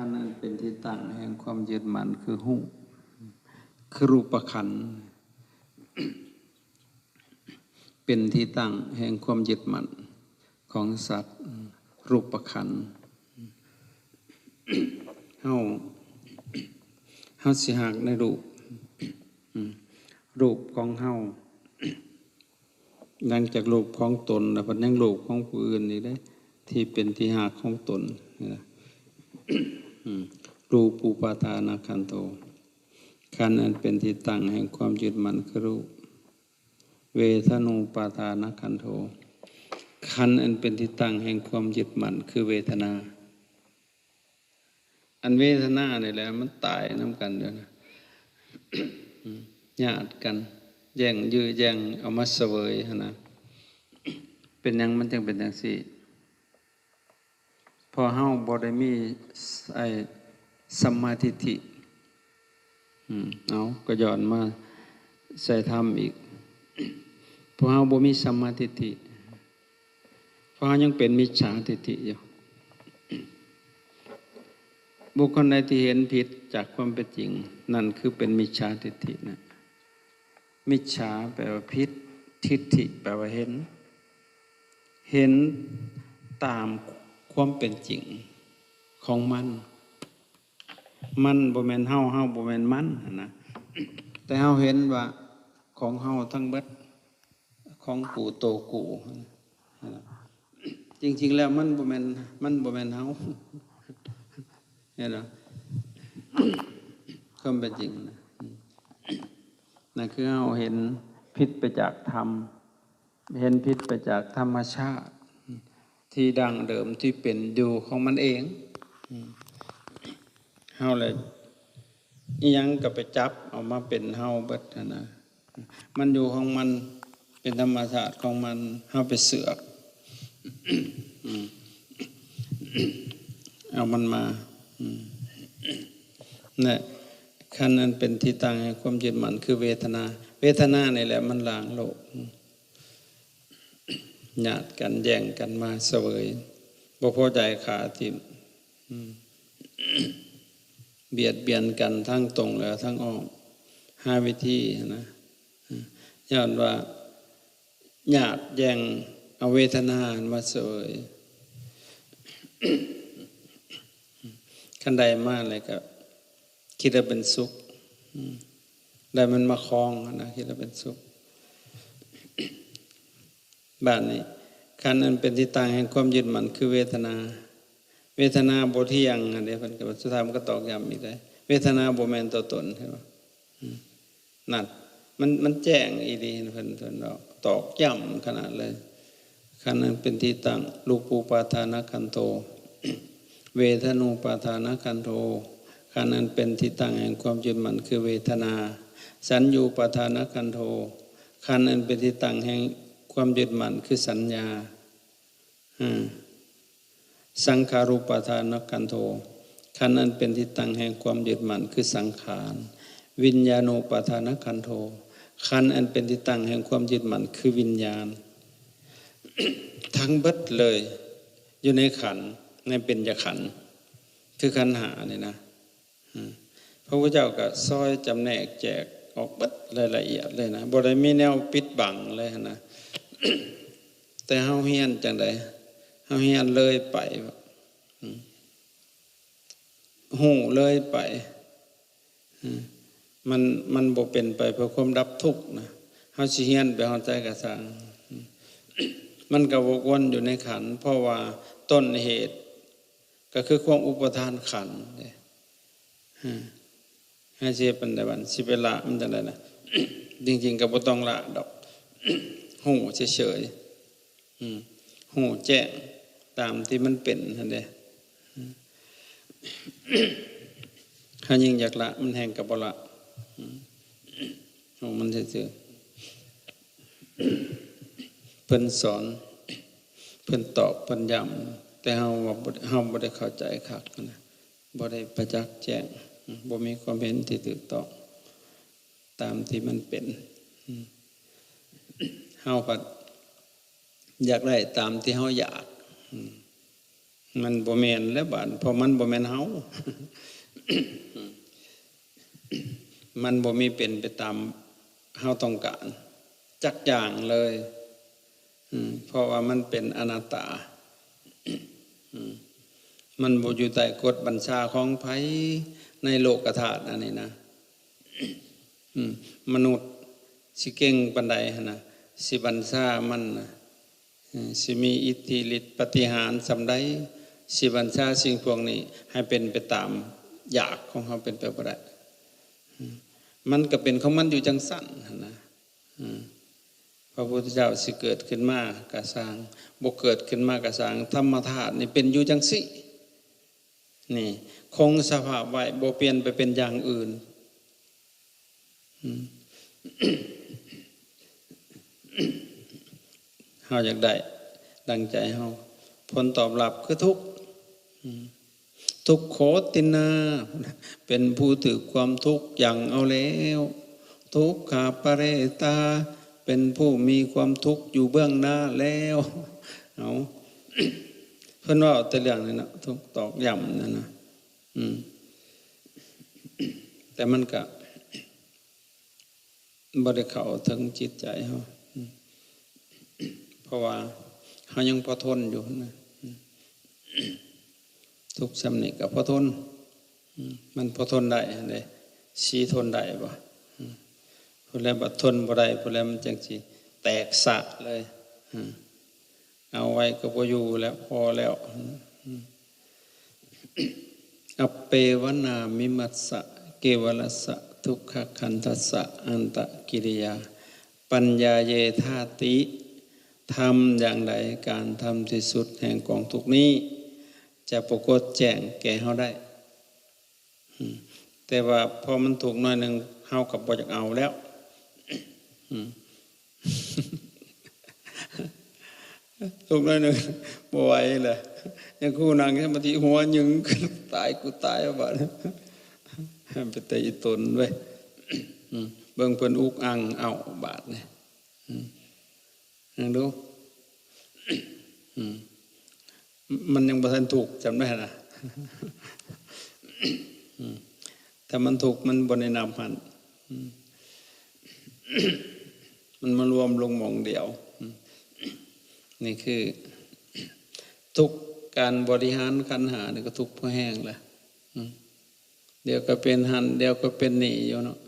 ນນັ້ນເປັນທີ່ຕັ້ງແຫ່ງຄວາມຍຶດໝັ້ນຄືຮູບ ຄືຮູບປະຂັນ ເປັນທີ່ຕັ້ງແຫ່ງຄວາມຍຶດໝັ້ນຂອງສັດ ຮູບປະຂັນ. ເຮົາ ເຮົາຊິຮັກໃນຮູບ ອືມ ຮູບຂອງເຮົາ ຫຼັງຈາກຮູບຂອງຕົນແລ້ວ ພັດຍັງຮູບຂອງຜູ້ອື່ນອີກເດ້ ທີ່ເປັນທີ່ຮັກຂອງຕົນນີ້ນະ. ອືມ ຮູປູປາທານະຂັນໂທ ຂັນອັນເປັນທີ່ຕັ້ງແຫ່ງຄວາມຍຶດໝັ້ນຄືຮູບ. ເວທະນູປາທານະຂັນໂທ ຂັນອັນເປັນທີ່ຕັ້ງແຫ່ງຄວາມຍຶດໝັ້ນຄືເວທະນາ. ອັນເວທະນານີ້ແຫຼະ ມັນຕາຍນຳກັນຢູ່ນະ ຍາດກັນ ແຍ່ງຢື້ແຍ່ງເອົາມາສະເຫວີຍຫັ້ນນະ. ເປັນຫຍັງມັນຈຶ່ງເປັນຈັ່ງຊີ້? ເພາະເຮົາບໍ່ໄດ້ມີ ໄອ້ ສຳມາທິດຖິ. ອືມ ເອົາ ກໍຍ້ອນມາໃສ່ທຳອີກ. ເພາະເຮົາບໍ່ມີສຳມາທິດຖິ ເພາະເຮົາຍັງເປັນມິດສາທິດຖິຢູ່. ບຸກຄົນໃດທີ່ເຫັນຜິດຈາກຄວາມເປັນຈິງ ນັ້ນຄືເປັນມິດສາທິດຖິນະ. ມິດສາແປວ່າຜິດ, ທິດຖິແປວ່າເຫັນ, ເຫັນຕາມຄວາມເປັນຈິງຂອງມັນ. ມັນບໍ່ແມ່ນເຮົາ, ເຮົາບໍ່ແມ່ນມັນຫັ້ນນະ, ແຕ່ເຮົາເຫັນວ່າຂອງເຮົາທັງເບິດ, ຂອງກູໂຕກູຫັ້ນນະ. ຈິງໆແລ້ວມັນບໍ່ແມ່ນ, ມັນບໍ່ແມ່ນເຮົາ, ເຫັນບໍ່? ຄວາມເປັນຈິງນະ, ນັ້ນຄືເຮົາເຫັນຜິດໄປຈາກທຳ, ເຫັນຜິດໄປຈາກທຳມະຊາດທີ່ດັ້ງເດີມທີ່ເປັນຢູ່ຂອງມັນເອງ. ເຮົາແຫຼະ ອີ່ຫຍັງກໍໄປຈັບເອົາມາເປັນເຮົາເບິດຫັ້ນນະ. ມັນຢູ່ຂອງມັນ, ເປັນທຳມະຊາດຂອງມັນ, ເຮົາໄປເຊືອກ ເອົາມັນມາ. ແລະ ຂັນອັນເປັນທີ່ຕັ້ງແຫ່ງຄວາມຍຶດໝັ້ນຄືເວທະນາ. ເວທະນານີ້ແຫຼະມັນລ້າງໂລກ, ຍາດກັນ, ແຍ່ງກັນມາສະເຫວີຍ, ບໍ່ພໍໃຈຂ້າຖິ້ມ. ອືມ ບຽດບຽນກັນທັງຕົງແລະທັງອ້ອມ, ຫາວິທີນະ, ຍ້ອນວ່າຍາດແຍ່ງເອົາເວທະນາມາສະເຫວີຍ. ຄັນໄດ້ມາແລ້ວກໍຄິດວ່າເປັນສຸກ, ອືມ ໄດ້ມັນມາຄອງນະ, ຄິດວ່າເປັນສຸກ. ບາດນີ້ ຂັນອັນເປັນທີ່ຕັ້ງແຫ່ງຄວາມຍຶດໝັ້ນຄືເວທະນາ. ເວທະນາບໍ່ທ່ຽງຫັ້ນເດ້ ເພິ່ນກໍ ສຸດທ້າຍມັນກໍຕອກຢ້ຳອີກເດ້, ເວທະນາບໍ່ແມ່ນຕົວຕົນ, ເຫັນບໍ່? ອືມ ນັ້ນ ມັນ ມັນແຈ້ງອີ່ຫຼີ, ເພິ່ນ ເພິ່ນດອກ ຕອກຢ້ຳຂະໜາດເລີຍ. ຂັນອັນເປັນທີ່ຕັ້ງ ຮູປູປາທານະຂັນໂທ ເວທະນູປາທານະຂັນໂທ, ຂັນອັນເປັນທີ່ຕັ້ງແຫ່ງຄວາມຍຶດໝັ້ນຄືເວທະນາ. ສັນຍູປາທານະຂັນໂທ, ຂັນອັນເປັນທີ່ຕັ້ງແຫ່ງຄວາມຍຶດໝັ້ນຄືສັນຍາ. ອາ ສັງຂາຣູປາທານະຂັນໂທ, ຂັນອັນເປັນທີ່ຕັ້ງແຫ່ງຄວາມຍຶດໝັ້ນຄືສັງຂານ. ວິນຍານູປາທານະຂັນໂທ, ຂັນອັນເປັນທີ່ຕັ້ງແຫ່ງຄວາມຍຶດໝັ້ນຄືວິນຍານ. ທັງເບິດເລີຍ ຢູ່ໃນຂັນ ໃນເບັນຈະຂັນ ຄືຂັນຫ້ານີ້ນະ. ອາ ພະພຸດທະເຈົ້າກໍຊອຍຈຳແນກແຈກອອກເບິດລາຍລະອຽດເລີຍນະ, ບໍ່ໄດ້ມີແນວປິດບັງເລີຍຫັ້ນນະ. ແຕ່ເຮົາຮຽນຈັ່ງໃດ? ເຮົາຮຽນເລີຍໄປ, ອືມ ຮູ້ເລີຍໄປ, ອືມ ມັນ ມັນບໍ່ເປັນໄປເພື່ອຄວາມດັບທຸກນະ. ເຮົາຊິຮຽນໄປຮອດໃສກໍຊ່າງ, ອືມ ມັນກໍວົກວົນຢູ່ໃນຂັນ, ເພາະວ່າຕົ້ນເຫດ ກໍຄືຄວາມອຸປະທານຂັນເດ້. ຮະ ໃຫ້ເສຍປັນໃດບັດ ຊິໄປລະມັນຈັ່ງໃດນະ? ຈິງໆກໍບໍ່ຕ້ອງລະດອກ, ຮູ້ເສີຍໆ, ອືມ ຮູ້ແຈ້ງຕາມທີ່ມັນເປັນຫັ້ນເດ້. ເຮົາຍິ່ງຢາກລະ ມັນແຮ່ງກໍບໍ່ລະ, ອືມ ຂອງມັນຊື່ໆ. ເພິ່ນສອນ ເພິ່ນຕອບ ເພິ່ນຢ້ຳ, ແຕ່ເຮົາວ່າບໍ່ ເຮົາບໍ່ໄດ້ເຂົ້າໃຈຄັກນະ, ບໍ່ໄດ້ປະຈັກແຈ້ງ, ບໍ່ມີຄວາມເຫັນທີ່ຖືກຕ້ອງຕາມທີ່ມັນເປັນ. ເຮົາພັດຢາກໄດ້ຕາມທີ່ເຮົາຢາກ. ມັນບໍ່ແມ່ນແລ້ວບາດ ເພາະມັນບໍ່ແມ່ນເຮົາ ມັນບໍ່ມີເປັນໄປຕາມເຮົາຕ້ອງການຈັກຢ່າງເລີຍ ອືມ ເພາະວ່າມັນເປັນອະນັດຕາ ອືມ ມັນບໍ່ຢູ່ໃຕ້ກົດບັນຊາຂອງໃຜໃນໂລກະທາດອັນນີ້ນະ ອືມ ມະນຸດຊິເກັ່ງປານໃດຫັ້ນນະ ຊິບັນຊາມັນນະ ເອີ ຊິມີອິດທິລິດປາຕິຫານສ່ຳໃດ ຊິບັນຊາສິ່ງພວກນີ້ໃຫ້ເປັນໄປຕາມຢາກຂອງເຮົາ ເປັນໄປບໍ່ໄດ້ ອືມ ມັນກໍເປັນຂອງມັນຢູ່ຈັ່ງຊັ້ນຫັ້ນນະ ອືມ ພະພຸດທະເຈົ້າຊິເກີດຂຶ້ນມາກໍຊ່າງ ບໍ່ເກີດຂຶ້ນມາກໍຊ່າງ ທຳມະທາດນີ້ເປັນຢູ່ຈັ່ງຊີ້ ນີ້ຄົງສະພາບໄວ້ ບໍ່ປ່ຽນໄປເປັນຢ່າງອື່ນ ອືມ ເຮົາຢາກໄດ້ດັ່ງໃຈເຮົາ ຜົນຕອບຮັບຄືທຸກ ອືມ ທຸກໂຂຕິນາ ເປັນຜູ້ຖືກຄວາມທຸກຢັ້ງເອົາແລ້ວ ທຸກຂະປະເຣຕາ ເປັນຜູ້ມີຄວາມທຸກຢູ່ເບື້ອງໜ້າແລ້ວ ເອົາ ເພິ່ນເວົ້າແຕ່ເລື່ອງນີ້ເນາະ ທຸກຕອກຢ້ຳນັ້ນນະ ອືມ ແຕ່ມັນກະບໍ່ໄດ້ເຂົ້າເຖິງຈິດໃຈເຮົາ ອືມ ເພາະວ່າເຮົາຍັງພໍທົນຢູ່ນະ ອືມ ທຸກຊ່ຳນີ້ກໍພໍທົນ ອືມ ມັນພໍທົນໄດ້ຫັ້ນເດ້ ຊິທົນໄດ້ບໍ່ ອືມ ພຸ້ນແຫຼະ ບັດທົນບໍ່ໄດ້ ພຸ້ນແຫຼະ ມັນຈັ່ງຊິແຕກສະເລີຍ ອືມ ເອົາໄວ້ກໍບໍ່ຢູ່ແລ້ວ ພໍແລ້ວ ອືມ ອັບເປວະນາມິມັດສະ ເກວະລັດສະ ທຸກຂະຄັນທັດສະ ອັນຕະກິລິຍາ ປັນຍາເຍທາຕິ ທຳຢ່າງໃດ ການທຳທີ່ສຸດແຫ່ງກອງທຸກນີ້ ຈະປາກົດແຈ້ງແກ່ເຮົາໄດ້ ອືມ ແຕ່ວ່າພໍມັນທຸກໜ້ອຍໜຶ່ງ ເຮົາກໍບໍ່ຢາກເອົາແລ້ວ ອືມ ທຸກໜ້ອຍໜຶ່ງ ບໍ່ໄຫວແລ້ວ ຍັງຄູນັ່ງສະມາທິ ຫົວຍຶງ ຕາຍ ກູຕາຍບາດ ເປັນຕາອີຕົນເວີຍ ອືມ ເບິ່ງເພິ່ນອຸກອັ່ງເອົາບາດນີ້ ອືມ ເບິ່ງດູ ອືມ ມັນຍັງບໍ່ທັນທຸກຈຳໄດ້ນະ ອືມ ຖ້າມັນທຸກມັນບໍ່ໄດ້ນັບຫັ້ນ ອືມ ມັນມາລວມລົງໝ່ອງດຽວ ອືມ ນີ້ຄືທຸກ ການບໍລິຫານຂັນຫ້ານີ້ກໍທຸກພໍແຮງແລ້ວ ອືມ ດຽວກໍເປັນຫັ້ນ ດຽວກໍເປັນນີ້ຢູ່ເນາະ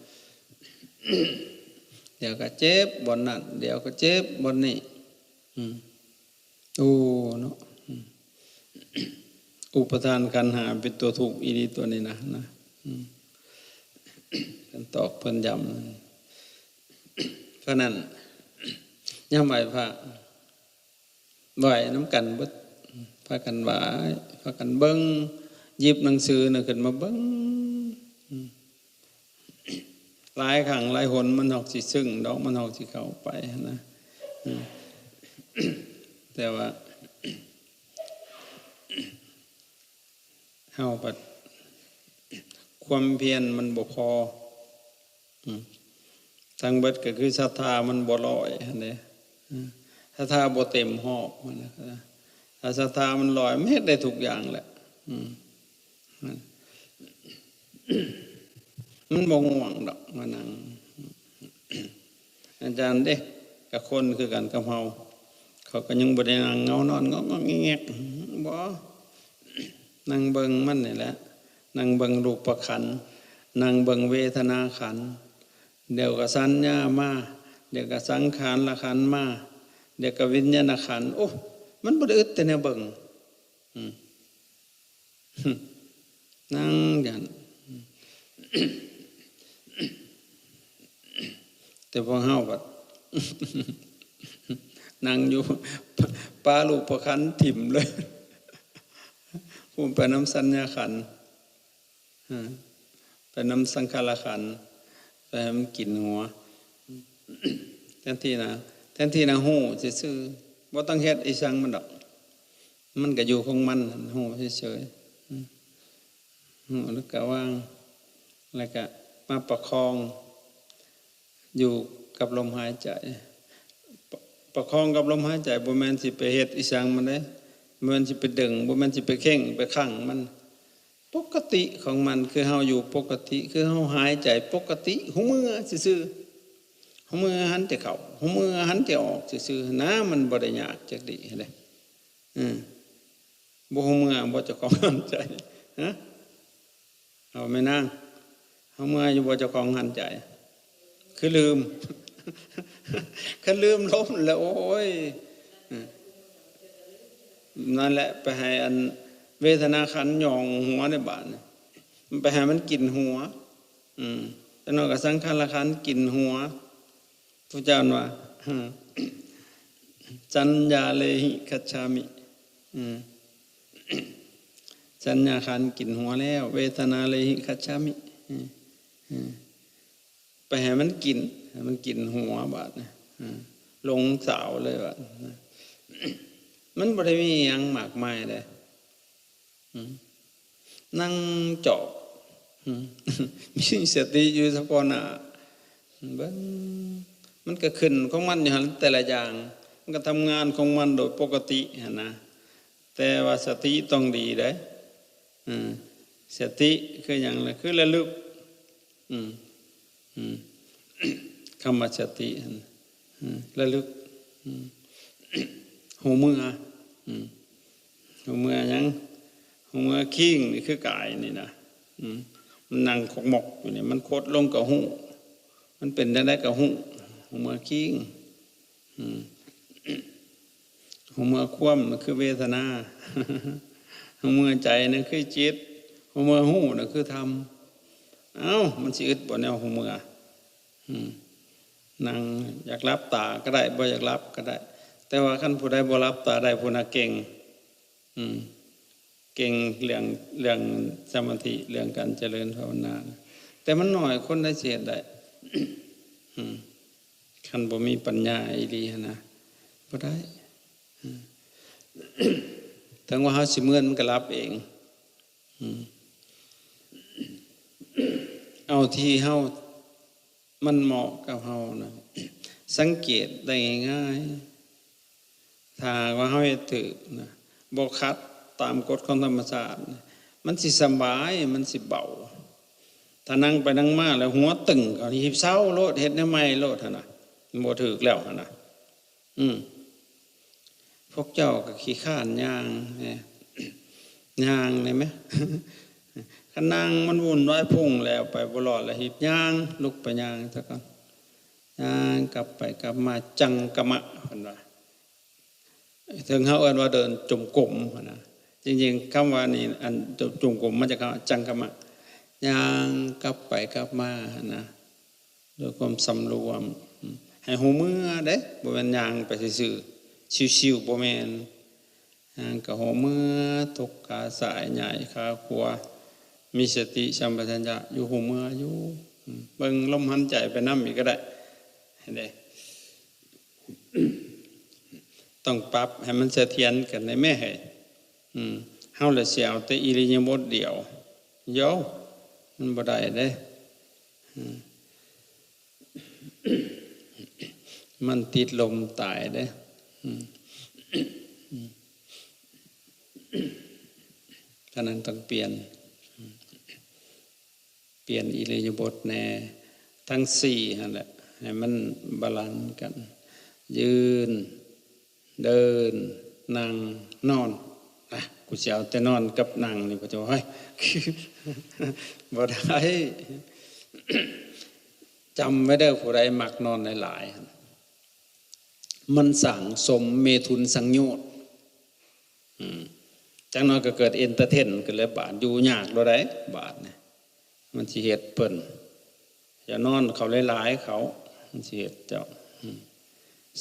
ດຽວກໍເຈັບບ່ອນນັ້ນ ດຽວກໍເຈັບບ່ອນນີ້ ອືມ ໂອ້ ເນາະ ອືມ ອຸປະທານຂັນຫ້າເປັນຕົວທຸກອີ່ຫຼີຕົວນີ້ນະ ນະ ອືມ ເພິ່ນຕອກເພິ່ນຢ້ຳ ເພາະນັ້ນ ຍາມໄຫວ້ພະ ໄຫວ້ນຳກັນເບິດ ພາກັນໄຫວ້ ພາກັນເບິ່ງ ຫຍິບໜັງສືນະຂຶ້ນມາເບິ່ງ ຫຼາຍຄັ້ງຫຼາຍຫົນມັນຮອກຊິຊຶ້ງດອກ ມັນຮອກຊິເຂົ້າໄປຫັ້ນນະ ແຕ່ວ່າ ເຮົາພັດຄວາມພຽນມັນບໍ່ພໍ ອືມ ທັງເບິດກໍຄືສັດທາມັນບໍ່ຮ້ອຍຫັ້ນເດ້ ອືມ ສັດທາບໍ່ເຕັມຮອບຫັ້ນນະ ຖ້າສັດທາມັນຮ້ອຍ ມັນເຮັດໄດ້ທຸກຢ່າງແຫຼະ ອືມ ມັນບໍ່ງ່ວງດອກມານັ່ງ ອາຈານເດ້ ກໍຄົນຄືກັນກັບເຮົາ ເຂົາກໍຍັງບໍ່ໄດ້ນັ່ງເຫງົານອນງອກໆແງກໆ ບໍ່ ນັ່ງເບິ່ງມັນນີ້ແຫຼະ ນັ່ງເບິ່ງຮູບປະຂັນ ນັ່ງເບິ່ງເວທະນາຂັນ ດຽວກໍສັນຍາມາ ດຽວກໍສັງຂານລະຂັນມາ ດຽວກໍວິນຍານະຂັນ ໂອ້ ມັນບໍ່ໄດ້ອຶດແຕ່ແນວເບິ່ງ ອືມ ນັ່ງຢ່າງ ແຕ່ພວກເຮົາບັດ ນັ່ງຢູ່ ປາ ປາຮູບປະຂັນຖິ້ມເລີຍ ພຸ້ນໄປນຳສັນຍາຂັນ ອາ ໄປນຳສັງຂາລະຂັນ ໄປໃຫ້ມັນກິນຫົວ ແທນທີ່ນະ ແທນທີ່ນະຮູ້ຊື່ໆ ບໍ່ຕ້ອງເຮັດອີ່ສັງມັນດອກ ມັນກໍຢູ່ຂອງມັນ ຮູ້ເສີຍໆ ອືມ ຮູ້ແລ້ວກໍວາງ ແລ້ວກໍມາປະຄອງຢູ່ກັບລົມຫາຍໃຈ ປະ ປະຄອງກັບລົມຫາຍໃຈ ບໍ່ແມ່ນຊິໄປເຮັດອີ່ສັງມັນເດ້ ບໍ່ແມ່ນຊິໄປດຶງ ບໍ່ແມ່ນຊິໄປເຄັ່ງໄປຂັງມັນ. ປົກກະຕິຂອງມັນ ຄືເຮົາຢູ່ປົກກະຕິ ຄືເຮົາຫາຍໃຈປົກກະຕິ ຮູ້ເມື່ອຊື່ໆ ຮູ້ເມື່ອຫັນແຕ່ເຂົ້າ ຮູ້ເມື່ອຫັນແຕ່ອອກຊື່ໆນະ. ມັນບໍ່ໄດ້ຍາກຈັກດີ້ເດ້. ເອີ ບໍ່ຮູ້ເມື່ອບໍ່ເຈົ້າຂອງຫັນໃຈ? ຮະ ເອົາແມ່ນາງ ເຮົາເມື່ອຢູ່ບໍ່ເຈົ້າຂອງຫັນໃຈ? ຄືລືມ ຄັນລືມລົມແລ້ວ ໂອ້ຍ ນັ້ນແຫຼະ ໄປໃຫ້ອັນເວທະນາຂັນຫຍ້ອງຫົວໃນບາດນີ້ ໄປໃຫ້ມັນກິນຫົວ. ອືມ ຈັກໜ້ອຍກໍສັງຂາລະຂັນກິນຫົວ. ພະເຈົ້າວ່າ ສັນຍາເລຫິຄັດສາມິ ອືມ ສັນຍາຂັນກິນຫົວແລ້ວ ເວທະນາເລຫິຄັດສາມິ ອືມ ອືມ ໄປໃຫ້ມັນກິນ ໃຫ້ມັນກິນຫົວບາດນີ້ ອືມ ຫຼົງສາວເລີຍບາດນີ້. ມັນບໍ່ໄດ້ມີຫຍັງມາກມາຍເດ້. ອືມ ນັ່ງຈອກ ອືມ ມີສະຕິຢູ່ສະເພາະໜ້າ ເບິ່ງ ມັນກໍຂຶ້ນຂອງມັນຢູ່ຫັ້ນ ແຕ່ລະຢ່າງ ມັນກໍທຳງານຂອງມັນໂດຍປົກກະຕິຫັ້ນນະ. ແຕ່ວ່າສະຕິຕ້ອງດີເດ້. ອືມ ສະຕິຄືຫຍັງລະ? ຄືລະລຶກ. ອືມ ອືມ ຄຳວ່າສະຕິຫັ້ນ ອືມ ລະລຶກ ອືມ ຮູ້ເມື່ອ ອືມ ຮູ້ເມື່ອຫຍັງ? ຮູ້ເມື່ອຄີງນີ້ຄືກາຍນີ້ນະ ອືມ ມັນນັ່ງຂອກໝອກຢູ່ນີ້ ມັນຂົດລົງກໍຮູ້ ມັນເປັນຈັ່ງໃດກໍຮູ້ ຮູ້ເມື່ອຄີງ. ອືມ ຮູ້ເມື່ອຄວາມນັ້ນຄືເວທະນາ ຮູ້ເມື່ອໃຈນັ້ນຄືຈິດ ຮູ້ເມື່ອຮູ້ນັ້ນຄືທຳ. ເອົ້າ ມັນຊິອຶດບໍ່ແນວຮູ້ເມື່ອ? ອືມ ນັ່ງ ຢາກຫຼັບຕາກໍໄດ້ ບໍ່ຢາກຫຼັບກໍໄດ້ ແຕ່ວ່າຄັນຜູ້ໃດບໍ່ຫຼັບຕາໄດ້ ຜູ້ນັ້ນເກັ່ງ. ອືມ ເກັ່ງເລື່ອງ ເລື່ອງສະມາທິ ເລື່ອງການຈະເລີນພາວະນາ ແຕ່ມັນໜ້ອຍຄົນໃດຊິເຮັດໄດ້. ອືມ ຄັນບໍ່ມີປັນຍາອີ່ຫຼີຫັ້ນນະ ບໍ່ໄດ້. ອືມ ເຖິງວ່າເຮົາຊິເມື່ອຍ ມັນກໍຫຼັບເອງ. ອືມ ເອົາທີ່ເຮົາ ມັນເໝາະກັບເຮົານະ ສັງເກດໄດ້ງ່າຍໆ. ຖ້າຫາກວ່າເຮົາເຮັດຖືກນະ ບໍ່ຂັດຕາມກົດຂອງທຳມະຊາດນະ ມັນຊິສະບາຍ ມັນຊິເບົາ. ຖ້ານັ່ງໄປນັ່ງມາແລ້ວຫົວຕຶງ ກໍຮີບເຊົາໂລດ ເຮັດແນວໃໝ່ໂລດຫັ້ນນະ ມັນບໍ່ຖືກແລ້ວຫັ້ນນະ. ອືມ ພວກເຈົ້າກໍຂີ້ຄ້ານຍ່າງແດ່ ຍ່າງໄດ້ໄໝ? ຄັນນັ່ງມັນວຸ່ນວາຍພຸ້ງແລ້ວໄປບໍ່ລອດ ແລ້ວຮີບຍ່າງ ລຸກໄປຍ່າງຊະກ່ອນ ຍ່າງກັບໄປກັບມາ ຈັງກະມະ ເພິ່ນວ່າ. ເຖິງເຮົາເອີ້ນວ່າເດີນຈົງກົມຫັ້ນນະ ຈິງໆ ຄຳວ່ານີ້ ອັນຈົງກົມມາຈາກຄຳວ່າຈັງກະມະ ຍ່າງກັບໄປກັບມາຫັ້ນນະ ດ້ວຍຄວາມສຳລວມ ໃຫ້ຮູ້ເມື່ອເດ້ ບໍ່ແມ່ນຍ່າງໄປຊື່ໆ ຊິວໆ ບໍ່ແມ່ນ. ຍ່າງກໍຮູ້ເມື່ອ ຕົກຂາຊ້າຍ ຫງາຍຂາຂວາ ມີສະຕິສຳປະຊັນຍະຢູ່ ຮູ້ເມື່ອຢູ່ ເບິ່ງລົມຫາຍໃຈໄປນຳອີກກໍໄດ້ເດ້. ຕ້ອງປັບໃຫ້ມັນສະຖຽນກັນໄດ້ແມ້ເຮີ້ຍ. ອືມ ເຮົາລະຊິເອົາແຕ່ອິລິຍາບົດດຽວ ໂຢ ມັນບໍ່ໄດ້ເດ້. ອືມ ມັນຕິດລົມຕາຍເດ້. ອືມ ອືມ ສະນັ້ນຕ້ອງປ່ຽນ ປ່ຽນອິລິຍາບົດແດ່ ທັງສີ່ຫັ້ນແຫຼະ ໃຫ້ມັນບາລານກັນ ຢືນ ເດີນ ນັ່ງ ນອນ. ອ່ະ ກູຊິເອົາແຕ່ນອນກັບນັ່ງນີ້ ພະເຈົ້າເອີຍ ບໍ່ໄດ້. ຈຳໄວ້ເດີ ຜູ້ໃດມັກນອນຫຼາຍໆ ມັນສ້າງສົມເມທຸນສັງໂຍດ. ອືມ ຈັກໜ້ອຍກໍເກີດເອັນເຕີເທນຂຶ້ນແລ້ວ ບາດຢູ່ຍາກໂລດໃດ໋ ບາດນີ້ ມັນຊິເຮັດເພິ່ນ ຢ່ານອນເຂົາຫຼາຍໆ ເຂົາ ມັນຊິເຮັດເຈົ້າ ອືມ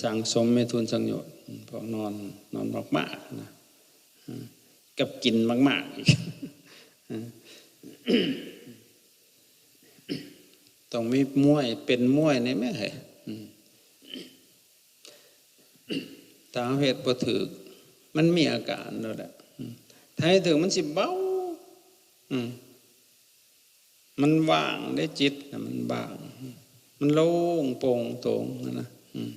ສັງສົມເມທຸນສັງໂຍດ. ອືມ ພວກນອນ ນອນມາກໆ ນະ ອືມ ກັບກິນມາກໆ ອີກ ອືມ ຕ້ອງມີມວຍ ເປັນມວຍນີ້ແມ້ເຮີ້ຍ. ອືມ ຖ້າເຮົາເຮັດບໍ່ຖືກ ມັນມີອາການໂລດແຫຼະ. ອືມ ຖ້າເຮັດຖືກ ມັນຊິເບົາ ອືມ ມັນວ່າງເດ້ ຈິດນະ ມັນວ່າງ ມັນໂລ່ງໂປ່ງໂຕ່ງຫັ້ນນະ. ອືມ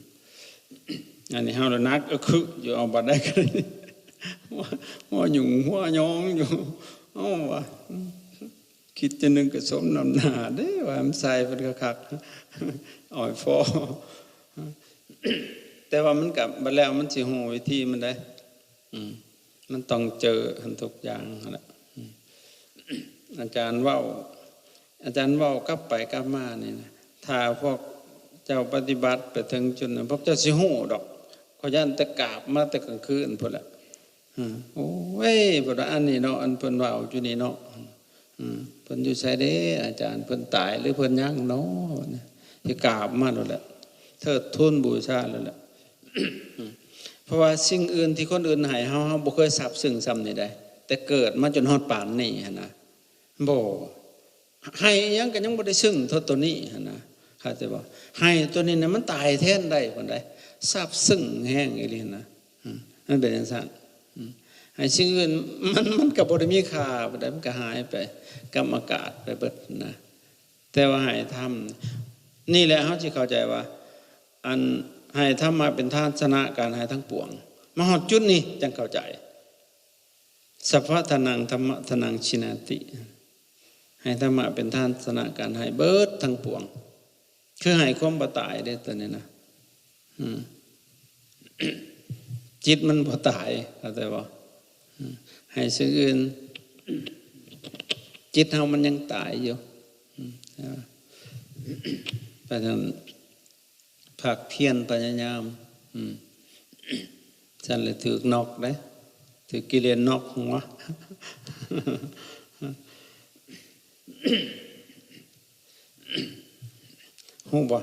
ອັນນີ້ເຮົາລະໜັກອະຄຶຢູ່ ເອົາບາດໃດກໍໄດ້ ຫົວ ຫົວຫຍຸງຫົວຍອງຢູ່. ເອົາວ່າ ຄິດຈັ່ງໜຶ່ງກໍສົມນ້ຳໜ້າເດ້ ວ່າມັນໃສ່ເພິ່ນກໍຄັກ ອ້ອຍພໍ. ແຕ່ວ່າມັນກໍ ບັດແລ້ວມັນຊິຮູ້ວິທີມັນໄດ໋. ອືມ ມັນຕ້ອງເຈີຫັ້ນທຸກຢ່າງຫັ້ນແຫຼະ. ອືມ ອາຈານເວົ້າ ອາຈານເວົ້າກັບໄປກັບມານີ້ນະ ຖ້າພວກເຈົ້າປະຕິບັດໄປເຖິງຈຸດນັ້ນ ພວກເຈົ້າຊິຮູ້ດອກ. ຂ້ອຍຢ້ານແຕ່ກາບມາແຕ່ກາງຄືນພຸ້ນແຫຼະ. ອືມ ໂອ້ຍ ເພິ່ນວ່າອັນນີ້ເນາະ ອັນເພິ່ນເວົ້າຢູ່ນີ້ເນາະ. ອືມ ເພິ່ນຢູ່ໃສເດ້ ອາຈານ ເພິ່ນຕາຍຫຼືເພິ່ນຍັງເນາະ ຊິກາບມາໂລດແຫຼະ ເທີດທູນບູຊາໂລດແຫຼະ. ເພາະວ່າສິ່ງອື່ນທີ່ຄົນອື່ນໃຫ້ເຮົາ ເຮົາບໍ່ເຄີຍຊາບຊຶ້ງຊ່ຳນີ້ໃດ ແຕ່ເກີດມາຈົນຮອດປານນີ້ຫັ້ນນະ. ບໍ່ ໃຫ້ອີ່ຫຍັງກໍຍັງບໍ່ໄດ້ຊຶ້ງເທົ່າໂຕນີ້ຫັ້ນນະ ເຂົ້າໃຈບໍ່? ໃຫ້ໂຕນີ້ນະ ມັນຕາຍແທນໄດ້ພຸ້ນໃດ໋ ຊາບຊຶ້ງແຮງອີ່ຫຼີນະ. ອືມ ມັນເປັນຈັ່ງຊັ້ນ. ອືມ ໃຫ້ສິ່ງອື່ນ ມັນ ມັນກໍບໍ່ໄດ້ມີຄ່າປານໃດ ມັນກໍຫາຍໄປກັບອາກາດໄປເບິດນະ. ແຕ່ວ່າໃຫ້ທຳ ນີ້ແຫຼະ ເຮົາຊິເຂົ້າໃຈວ່າ ອັນໃຫ້ທຳມະເປັນທານຊະນະການໃຫ້ທັງປວງ. ມາຮອດຈຸດນີ້ຈັ່ງເຂົ້າໃຈ ສັບພະທານັງທຳມະທານັງຊິນາຕິ ໃຫ້ທຳມະເປັນທານຊະນະການໃຫ້ເບິດທັງປວງ. ຄືໃຫ້ຄວາມບໍ່ຕາຍເດ້ ຕົວນີ້ນະ. ອືມ ຈິດມັນບໍ່ຕາຍ ເຂົ້າໃຈບໍ່? ອືມ ໃຫ້ສິ່ງອື່ນ ຈິດເຮົາມັນຍັງຕາຍຢູ່. ອືມ ເຫັນບໍ່? ເພາະສະນັ້ນ ພາກພຽນພະຍາຍາມ. ອືມ ຊັ້ນລະຖືກນອກເດ້ ຖືກກິເລນນອກຫົວ. ຮູ້ບໍ່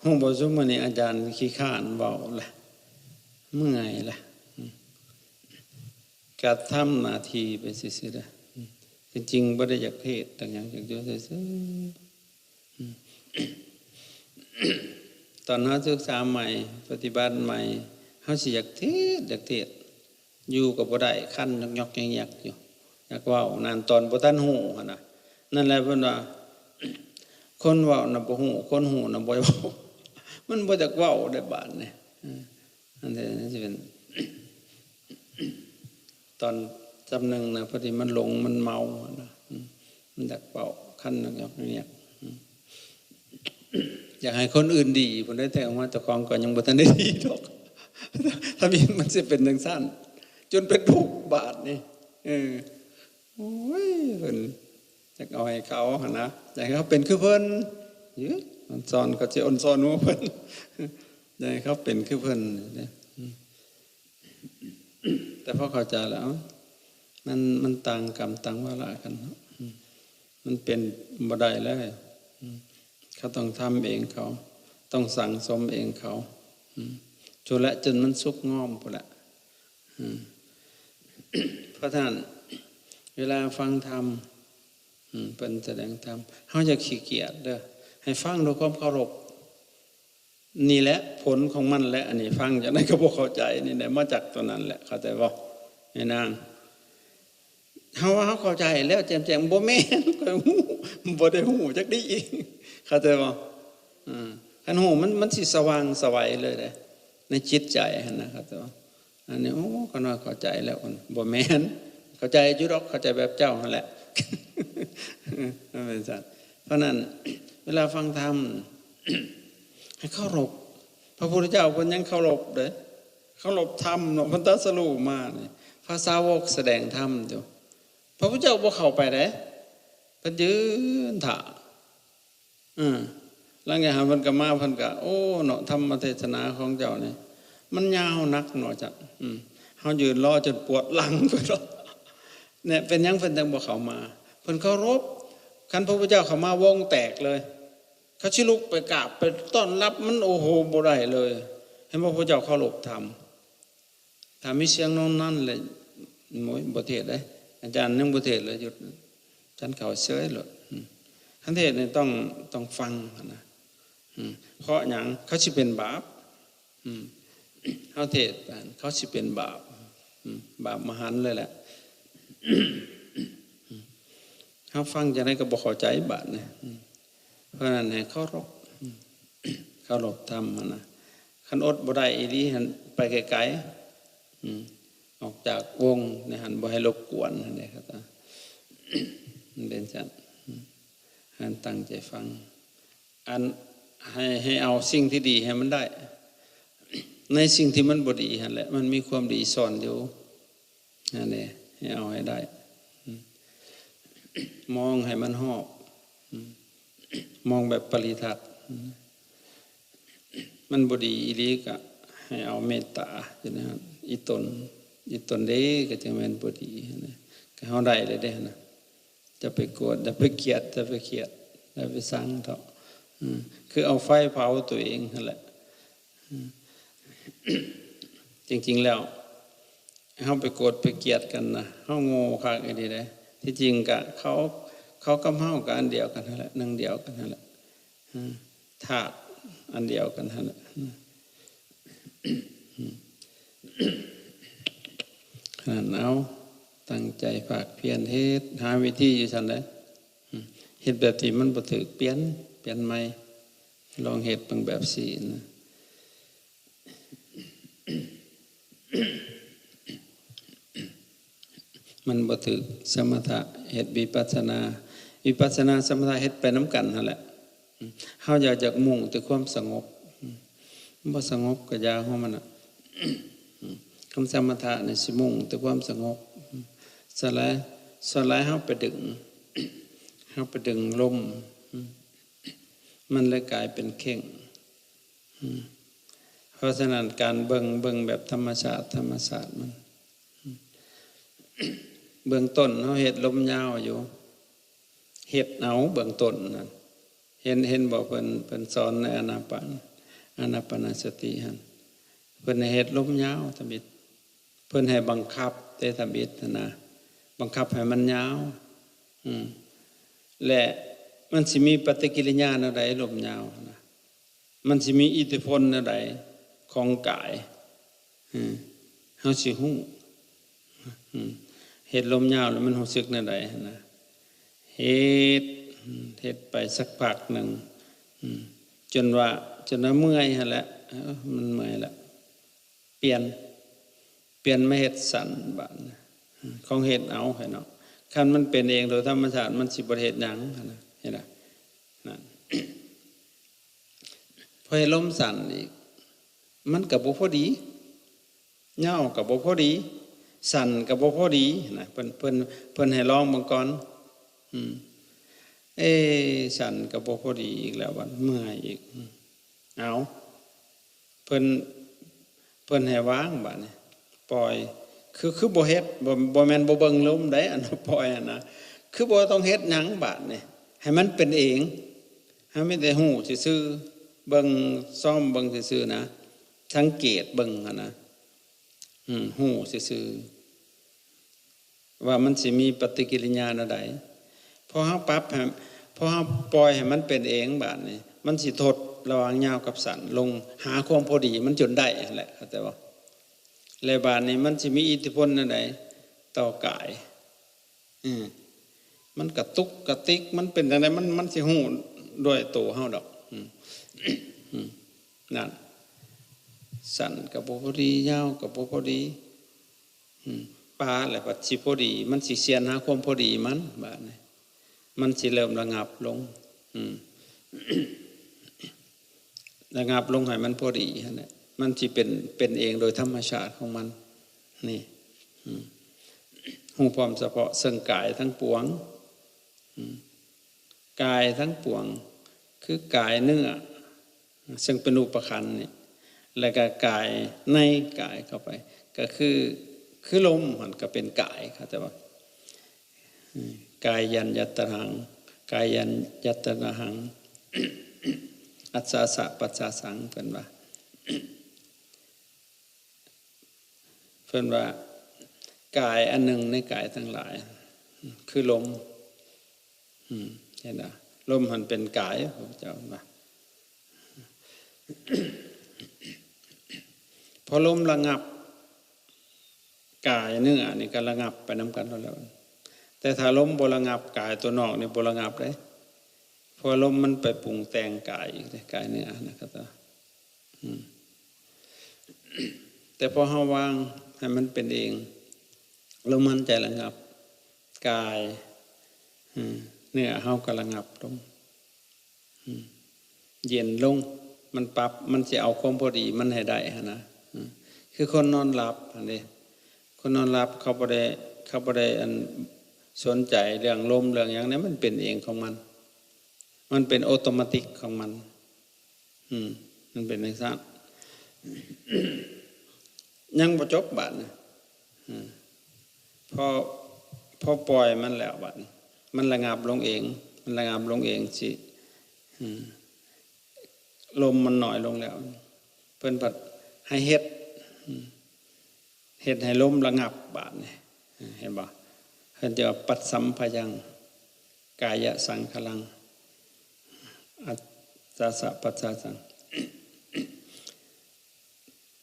ຮູ້ບໍ່ ຊຸມມື້ນີ້ອາຈານຂີ້ຄ້ານເວົ້າລະ ເມື່ອຍລະ. ອືມ ກະທຳໜ້າທີ່ໄປຊື່ໆເດ້. ອືມ ທີ່ຈິງບໍ່ໄດ້ຢາກເທດ ຕ້ອງຫຍັງ ຢາກຢູ່ຊື່ໆ. ອືມ ຕອນເຮົາສຶກສາໃໝ່ ປະຕິບັດໃໝ່ ເຮົາຊິຢາກເທດ ຢາກເທດ ຢູ່ກໍບໍ່ໄດ້ ຄັນຍອກໆແຍກໆຢູ່ ຢາກເວົ້ານັ້ນ ຕອນບໍ່ທັນຮູ້ຫັ້ນນະ. ນັ້ນແຫຼະເພິ່ນວ່າ ຄົນເວົ້ານະບໍ່ຮູ້ ຄົນຮູ້ນະບໍ່ເວົ້າ. ມັນບໍ່ຢາກເວົ້າເດ້ບາດນີ້. ເອີ ອັນນີ້ຊິເປັນ ຕອນຈຳໜຶ່ງນະ ພໍດີມັນຫຼົງມັນເມົານະ ອືມ ມັນຢາກເວົ້າ ຄັນຍອກໆແຍກໆ ອືມ ຢາກໃຫ້ຄົນອື່ນດີພຸ້ນເດ້ ແຕ່ອອກມາເຈົ້າຂອງກໍຍັງບໍ່ທັນໄດ້ດີດອກ. ທຳອິດມັນຊິເປັນຈັ່ງຊັ້ນ ຈົນເປັນທຸກບາດນີ້. ເອີ ໂອ້ຍ ເພິ່ນຢາກເອົາໃຫ້ເຂົາຫັ້ນນະ ຢາກໃຫ້ເຂົາເປັນຄືເພິ່ນ. ເອີ ອອນຊອນ ເຂົາຊິອອນຊອນເພິ່ນ ຢາກໃຫ້ເຂົາເປັນຄືເພິ່ນເດ້. ອືມ ແຕ່ພໍເຂົ້າໃຈແລ້ວ ມັນ ມັນຕ່າງກຳຕ່າງວາລະກັນເນາະ. ອືມ ມັນເປັນບໍ່ໄດ້ເລີຍ. ອືມ ເຂົາຕ້ອງທຳເອງເຂົາ ຕ້ອງສັ່ງສົມເອງເຂົາ. ອືມ ຈົນແຫຼະ ຈົນມັນສຸກງອມພຸ້ນແຫຼະ. ອືມ ເພາະສະນັ້ນ ເວລາຟັງທຳ ອືມ ເພິ່ນສະແດງທຳ ເຮົາຢ່າຂີ້ກຽດເດີ້ ໃຫ້ຟັງດ້ວຍຄວາມເຄົາລົບ. ນີ້ແຫຼະຜົນຂອງມັນແຫຼະ ອັນນີ້ຟັງຈັ່ງໃດກໍບໍ່ເຂົ້າໃຈ ນີ້ແຫຼະມາຈາກຕົວນັ້ນແຫຼະ ເຂົ້າໃຈບໍ່ ແມ່ນາງ? ເຮົາວ່າເຮົາເຂົ້າໃຈແລ້ວແຈ່ມແຈ້ງ ບໍ່ແມ່ນ ຂ້ອຍຮູ້ ບໍ່ໄດ້ຮູ້ຈັກດີ ເຂົ້າໃຈບໍ່? ເອີ ຄັນຮູ້ມັນ ມັນຊິສະຫວ່າງສະໄຫວເລີຍເດ້ ໃນຈິດໃຈຫັ້ນນະ ເຂົ້າໃຈບໍ່? ອັນນີ້ ໂອ້ ຂ້ານ້ອຍເຂົ້າໃຈແລ້ວ ບໍ່ແມ່ນ ເຂົ້າໃຈຢູ່ດອກ ເຂົ້າໃຈແບບເຈົ້າຫັ້ນແຫຼະ ມັນເປັນຊັ້ນ. ເພາະນັ້ນ ເວລາຟັງທຳ ໃຫ້ເຄົາລົບ ພະພຸດທະເຈົ້າເພິ່ນຍັງເຄົາລົບເດ້ ເຄົາລົບທຳເນາະ ເພິ່ນຕັດສະຮູ້ມານີ້ ພະສາວົກສະແດງທຳຢູ່ ພະພຸດທະເຈົ້າບໍ່ເຂົ້າໄປເດ້ ເພິ່ນຢືນຖ້າ. ເອີ ຫຼັງຈາກນັ້ນເພິ່ນກໍມາ ເພິ່ນກໍ ໂອ້ ເນາະ ທຳມະເທດສະໜາຂອງເຈົ້ານີ້ ມັນຍາວໜັກເນາະ ເຈົ້າ ອືມ ເຮົາຢືນລໍຈົນປວດຫຼັງ ເພິ່ນວ່າ ແນ່ ເປັນຫຍັງເພິ່ນຈັ່ງບໍ່ເຂົ້າມາ? ເພິ່ນເຄົາລົບ ຄັນພະພຸດທະເຈົ້າເຂົ້າມາ ວົງແຕກເລີຍ ເຂົາຊິລຸກໄປກາບໄປຕ້ອນຮັບມັນ ໂອ້ໂຫ ບໍ່ໄດ້ເລີຍ ເຫັນບໍ່? ພະເຈົ້າເຄົາລົບທຳ ຖ້າມີສຽງນອງນັ້ນແຫຼະ ໂອ້ຍ ບໍ່ເທດເດ້ ອາຈານຍັງບໍ່ເທດເລີຍ ຢຸດ ສັນເຂົ້າເສີຍໂລດ. ອືມ ຄັນເທດນີ້ຕ້ອງ ຕ້ອງຟັງຫັ້ນນະ. ອືມ ເພາະຫຍັງ? ເຂົາຊິເປັນບາບ. ອືມ ເຮົາເທດ ເຂົາຊິເປັນບາບ. ອືມ ບາບມະຫັນເລີຍແຫຼະ. ເຮົາຟັງຈັ່ງໃດກໍບໍ່ເຂົ້າໃຈບາດນີ້. ອືມ ເພາະນັ້ນໃຫ້ເຄົາລົບ ເຄົາລົບທຳຫັ້ນນະ. ຄັນອົດບໍ່ໄດ້ອີ່ຫຼີຫັ້ນ ໄປໄກໆ. ອືມ ອອກຈາກວົງໃນຫັ້ນ ບໍ່ໃຫ້ລົບກວນຫັ້ນເດ້ ມັນເປັນຊັ້ນ. ໃຫ້ຕັ້ງໃຈຟັງ ອັນ ໃຫ້ ໃຫ້ເອົາສິ່ງທີ່ດີໃຫ້ມັນໄດ້ ໃນສິ່ງທີ່ມັນບໍ່ດີຫັ້ນແຫຼະ ມັນມີຄວາມດີຊ່ອນຢູ່. ອັນນີ້ໃຫ້ເອົາໃຫ້ໄດ້ ມອງໃຫ້ມັນຮອບ ມອງແບບປະລິທັດ ມັນບໍ່ດີອີ່ຫຼີກະໃຫ້ເອົາເມດຕາຢູ່ໃນຫັ້ນ ອີ່ຕົນ ອີ່ຕົນເດ້ ກໍຈັ່ງແມ່ນບໍ່ດີຫັ້ນນະ ກໍເຮົາໄດ້ແລ້ວເດ້ຫັ້ນນະ. ຢ່າໄປໂກດ ຢ່າໄປກຽດ ຢ່າໄປຄຽດ ຢ່າໄປຊັງເຖາະ ຄືເອົາໄຟເຜົາຕົວເອງຫັ້ນແຫຼະ. ຈິງໆແລ້ວ ເຮົາໄປໂກດໄປກຽດກັນນະ ເຮົາໂງ່ຄັກອີ່ຫຼີເດ້. ທີ່ຈິງກະເຂົາ ເຂົາກັບເຮົາກະອັນດຽວກັນຫັ້ນແຫຼະ ໜຶ່ງດຽວກັນຫັ້ນແຫຼະ ທາດອັນດຽວກັນຫັ້ນແຫຼະ. ຫັ້ນ ເອົາ ຕັ້ງໃຈພາກພຽນເຮັດ ຫາວິທີຢູ່ຊັ້ນແຫຼະ. ເຮັດແບບທີ່ມັນບໍ່ຖືກ ປ່ຽນ ປ່ຽນໃໝ່ ລອງເຮັດເບິ່ງແບບຊີ້ນະ ມັນບໍ່ຖືກ. ສະມະຖະເຮັດວິປັດສະນາ ວິປັດສະນາສະມະຖະເຮັດໄປນຳກັນຫັ້ນແຫຼະ. ເຮົາຢາກ ຢາກມຸ່ງແຕ່ຄວາມສະຫງົບ ບໍ່ສະຫງົບກໍຢ່າຂອງມັນນະ. ຄຳສະມະຖະນີ້ຊິມຸ່ງແຕ່ຄວາມສະຫງົບ ສ່ວນຫຼາຍ ສ່ວນຫຼາຍເຮົາໄປດຶງ ເຮົາໄປດຶງລົມ ມັນເລີຍກາຍເປັນເຄັ່ງ. ເພາະສະນັ້ນການເບິ່ງ ເບິ່ງແບບທຳມະຊາດ ທຳມະຊາດມັນ ເບື້ອງຕົ້ນເຮົາເຮັດລົມຍາວຢູ່ ເຮັດເອົາເບື້ອງຕົ້ນນັ້ນ ເຫັນ ເຫັນບໍ່ ເພິ່ນ ເພິ່ນສອນໃນອານາປານ ອານາປານະສະຕິຫັ້ນ ເພິ່ນໃຫ້ເຮັດລົມຍາວທຳອິດ ເພິ່ນໃຫ້ບັງຄັບເດ້ທຳອິດຫັ້ນນະ ບັງຄັບໃຫ້ມັນຍາວ ອືມ ແລະ ມັນຊິມີປະຕິກິລິຍາແນວໃດ ລົມຍາວນະ ມັນຊິມີອິດທິພົນແນວໃດຂອງກາຍ ເຮົາຊິຮູ້ ເຮັດລົມຍາວແລ້ວມັນຮູ້ສຶກແນວໃດຫັ້ນນະ ເຮັດ ເຮັດໄປສັກພັກໜຶ່ງ ຈົນວ່າ ຈົນວ່າເມື່ອຍຫັ້ນແຫຼະ ເອີ ມັນເມື່ອຍແລ້ວ ປ່ຽນ ປ່ຽນມາເຮັດສັ້ນບາດ ຂອງເຮັດເອົາໃຫ້ເນາະ ຄັນມັນເປັນເອງໂດຍທຳມະຊາດ ມັນຊິບໍ່ໄດ້ເຮັດຫຍັງຫັ້ນນະ ເຫັນລະ ນັ້ນ ພໍເຮັດລົມສັ້ນອີກ ມັນກໍບໍ່ພໍດີ ຍາວກໍບໍ່ພໍດີ ສັ້ນກໍບໍ່ພໍດີນະ ເພິ່ນ ເພິ່ນ ເພິ່ນໃຫ້ລອງເບິ່ງກ່ອນ ອືມ ເອ ສັ້ນກໍບໍ່ພໍດີອີກແລ້ວ ບັດເມື່ອຍອີກ ເອົາ ເພິ່ນ ເພິ່ນໃຫ້ວາງບາດນີ້ ປ່ອຍ ຄື ຄືບໍ່ເຮັດ ບໍ່ ບໍ່ແມ່ນບໍ່ເບິ່ງລົມໃດ ອັນປ່ອຍຫັ້ນນະ ຄືບໍ່ຕ້ອງເຮັດຫຍັງບາດນີ້ ໃຫ້ມັນເປັນເອງ ເຮົາມີແຕ່ຮູ້ຊື່ໆ ເບິ່ງ ຊອມເບິ່ງຊື່ໆນະ ສັງເກດເບິ່ງຫັ້ນນະ ຮູ້ຊື່ໆ ວ່າມັນຊິມີປະຕິກິລິຍາແນວໃດ ພໍເຮົາປັບໃຫ້ ພໍເຮົາປ່ອຍໃຫ້ມັນເປັນເອງບາດນີ້ ມັນຊິທົດລະຫວ່າງຍາວກັບສັ້ນລົງ ຫາຄວາມພໍດີມັນຈົນໄດ້ຫັ້ນແຫຼະ ເຂົ້າໃຈບໍ່? ແລະບາດນີ້ມັນຊິມີອິດທິພົນແນວໃດຕໍ່ກາຍ ອືມ ມັນກະຕຸກກະຕິກ ມັນເປັນຈັ່ງໃດ ມັນ ມັນຊິຮູ້ດ້ວຍໂຕເຮົາດອກ ອືມ ອືມ ນັ້ນ ສັ້ນກະບໍ່ພໍດີ ຍາວກະບໍ່ພໍດີ ອືມ ປາແລ້ວບັດຊິພໍດີ ມັນຊິຊຽນຫາຄວາມພໍດີມັນ ບາດນີ້ ມັນຊິເລີ່ມລະງັບລົງ ອືມ ລະງັບລົງໃຫ້ມັນພໍດີຫັ້ນແຫຼະ ມັນຊິເປັນ ເປັນເອງໂດຍທຳມະຊາດຂອງມັນ ນີ້ ອືມ ຮູ້ພ້ອມສະເພາະເຊິ່ງກາຍທັງປວງ ອືມ ກາຍທັງປວງ ຄືກາຍເນື້ອ ເຊິ່ງເປັນຮູບປະຄັນນີ້ ແລ້ວກໍກາຍໃນກາຍເຂົ້າໄປ ກໍຄື ຄືລົມຫັ້ນກໍເປັນກາຍ ເຂົ້າໃຈບໍ່? ກາຍັນຍະຕະຫັງ ກາຍັນຍະຕະນະຫັງ ອັດສາສະປັດສາສັງ ເພິ່ນວ່າ ເພິ່ນວ່າ ກາຍອັນໜຶ່ງໃນກາຍທັງຫຼາຍ ຄືລົມ ອືມ ເຫັນບໍ່? ລົມຫັ້ນເປັນກາຍ ພະພຸດທະເຈົ້າວ່າ ພໍລົມລະງັບ ກາຍເນື້ອນີ້ກໍລະງັບໄປນຳກັນໂລດແລ້ວ ແຕ່ຖ້າລົມບໍ່ລະງັບ ກາຍຕົວນອກນີ້ບໍ່ລະງັບເດ້ ເພາະວ່າລົມມັນໄປປຸງແຕ່ງກາຍອີກເດ້ ກາຍເນື້ອນະ ອືມ ແຕ່ພໍເຮົາວາງ ໃຫ້ມັນເປັນເອງ. ລົມຫາຍໃຈລະງັບ, ກາຍ ເອີ ເນື້ອເຮົາກໍລະງັບລົງ ເຢັນລົງ. ມັນປັບ ມັນຊິເອົາຄວາມພໍດີມັນໃຫ້ໄດ້ຫັ້ນນະ. ຄືຄົນນອນຫຼັບຫັ້ນເດ້, ຄົນນອນຫຼັບເຂົາບໍ່ໄດ້ ເຂົາບໍ່ໄດ້ອັນສົນໃຈເລື່ອງລົມເລື່ອງຫຍັງເດ້, ມັນເປັນເອງຂອງມັນ, ມັນເປັນໂອໂຕມາຕິກຂອງມັນ. ອືມ ມັນເປັນຈັ່ງຊັ້ນ. ຍັງບໍ່ຈົບບາດນີ້. ອືມ ພໍ ພໍປ່ອຍມັນແລ້ວບາດນີ້ ມັນລະງັບລົງເອງ, ມັນລະງັບລົງເອງຊິ ອືມ ລົມມັນໜ້ອຍລົງແລ້ວ ເພິ່ນພັດໃຫ້ເຮັດ ອືມ ເຮັດໃຫ້ລົມລະງັບບາດນີ້. ເຫັນບໍ່? ເພິ່ນຈະວ່າ ປັດສຳພະຍັງ ກາຍະສັງຂາລັງ ອັດສາສະປັດສາສັງ